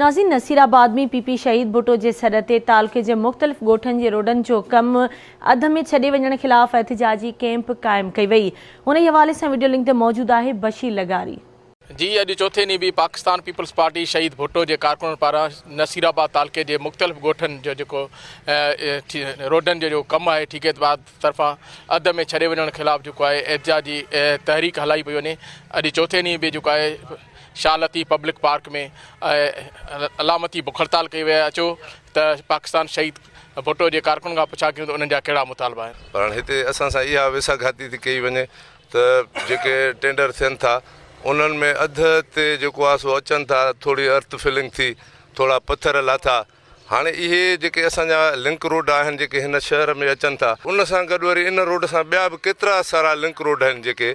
ناظرين Nasirabad ۾ P P شهيد ڀٽو جي سڏ تي تعلقي جي مختلف ڳوٺن جي روڊن جو ڪم اڌ ۾ ڇڏي وڃڻ خلاف احتجاجي ڪئمپ قائم ڪئي وئي انهي حوالي سان وڊيو لنڪ تي موجود آهي بشير لغاري. جي اڄ چوٿين ڏينهن به پاڪستان پيپلز پارٽي شهيد ڀٽو جي ڪارڪنن پاران نصيرآباد تعلقي جي مختلف ڳوٺن جو جيڪو روڊن جو جيڪو ڪم آهي ٺيڪيدار طرفان اڌ ۾ ڇڏي وڃڻ خلاف جيڪو آهي احتجاجي تحريڪ هلائي پئي وڃي اڄ چوٿين ڏينهن به جيڪو آهي شاهه لطيف پبلڪ پارڪ ۾ علامتي بک هڙتال ڪئي وئي آهي اچو ته پاڪستان شهيد ڀٽو جي ڪارڪنن کان پڇا ڪيون ته انهن جا ڪهڙا مطالبا آهن. پر هاڻي هتي اسان سان اها ويساهه گهاتي ٿي ڪئي وڃي ته جيڪي ٽينڊر ٿين ٿا انهن ۾ اڌ تي جيڪو آهي سو اچن ٿا ٿوري ارٿ فلنگ ٿي ٿورا پٿر لاٿا هاڻي اهي جيڪي اسان جا لنڪ روڊ آهن جيڪي هن شهر ۾ اچن ٿا ان سان گڏ وري ان روڊ سان ٻيا به ڪيترا سارا لنڪ روڊ آهن جيڪي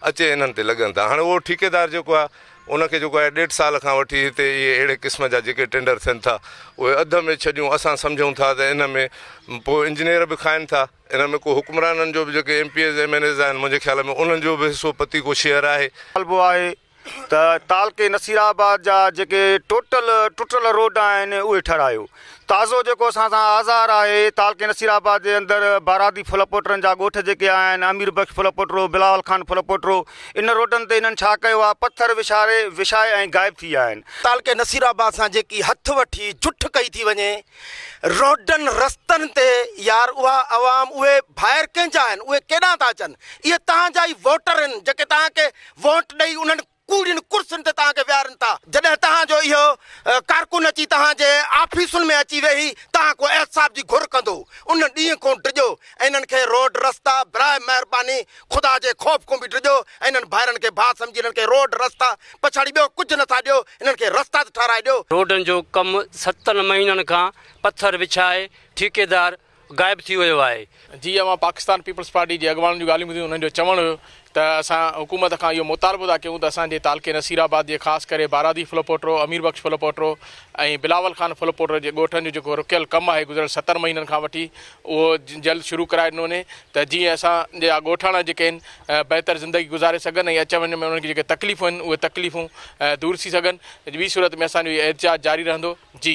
اچي انهن تي لڳن ٿا هاڻي اهو ٺيڪيدار جيڪو آهي ان کي جيڪو آهي ڏيڍ سال کان وٺي هتي اهي اهڙي قسم جا جيڪي ٽينڊر ٿين ٿا اهي اڌ ۾ ڇڏيون اسان سمجهون ٿا ته ان ۾ پوء انجنيئر به کائن ٿا ان ۾ ڪو حڪمرانن جو به جيڪي M P As M N As آهن منهنجي خيال ۾ انهن جو به حصو پتي ڪو شيئر آهي. مطالبو آهي ته تعلقي نصيرآباد جا جيڪي ٽوٽل ٽٽل روڊ آهن اهي ٺهرايو. تازو جيڪو اسان سان آزار آهي تعلقي نصيرآباد جي اندر بارادي ڦلپوٽرن جا ڳوٺ جيڪي آهن امير بخش ڦلپوٽرو، بلاول خان ڦلپوٽرو ان روڊن تي انهن ڇا ڪيو آهي پٿر وڇاري وڇائي ۽ غائب ٿي ويا آهن. تعلقي نصيرآباد سان جيڪي هٿ وٺي جٺ ڪئي ٿي وڃي روڊن رستن تي يار اها عوام اهي ڀائر ڪنهن جا آهن اهي ڪيڏانهن ٿا اچن اهي توهان جا ئي ووٽر آهن جيڪي توهان کي ووٽ ڏئي انهن ڪوڙين ڪرسين تي توهان کي ويهارين ٿا. جڏهن توهان جو اهو ڪارڪن اچي توهان جي آفيسن ۾ اچي ويهي توهان کان احتساب جي گهر ڪندو، ان ڏينهن کان ڊڄو ۽ انهن کي روڊ رستا براء مهرباني خدا جي خوف کان به ڊڄو ۽ انهن ڀائرن کي ڀاء سمجهي انهن کي روڊ رستا پڇاڙي ٻيو ڪجهه نٿا ڏيو انهن کي رستا ته ٺهرائي ڏيو. روڊن جو ڪم ستن مهينن کان پٿر وڇائي ٺيڪيدار غائب ٿي ويو آهي. جي اوهان پاڪستان پيپلز پارٽي جي اڳواڻن جون ڳالهيون ٻڌيون انهن جو چوڻ هيو ته اسان حڪومت کان اهو مطالبو ٿا ڪيون ته اسان جي تعلقي نصير آباد جي خاص ڪري بارادي ڦلپوٽرو، امير بخش ڦلپوٽرو ۽ بلاول خان ڦلپوٽرو جي ڳوٺن جو جيڪو رڪيل ڪم آهي گذريل ستن مهينن کان وٺي اهو جلد شروع ڪرائي ڏنو وڃي ته جيئن اسان جا ڳوٺاڻا جيڪي آهن بهتر زندگي گذاري سگهن ۽ اچ وڃ ۾ انهن کي جيڪي تڪليفون آهن اهي تڪليفون دور ٿي سگهن ٻي صورت ۾ اسان جو اهو احتجاج جاري رهندو جي.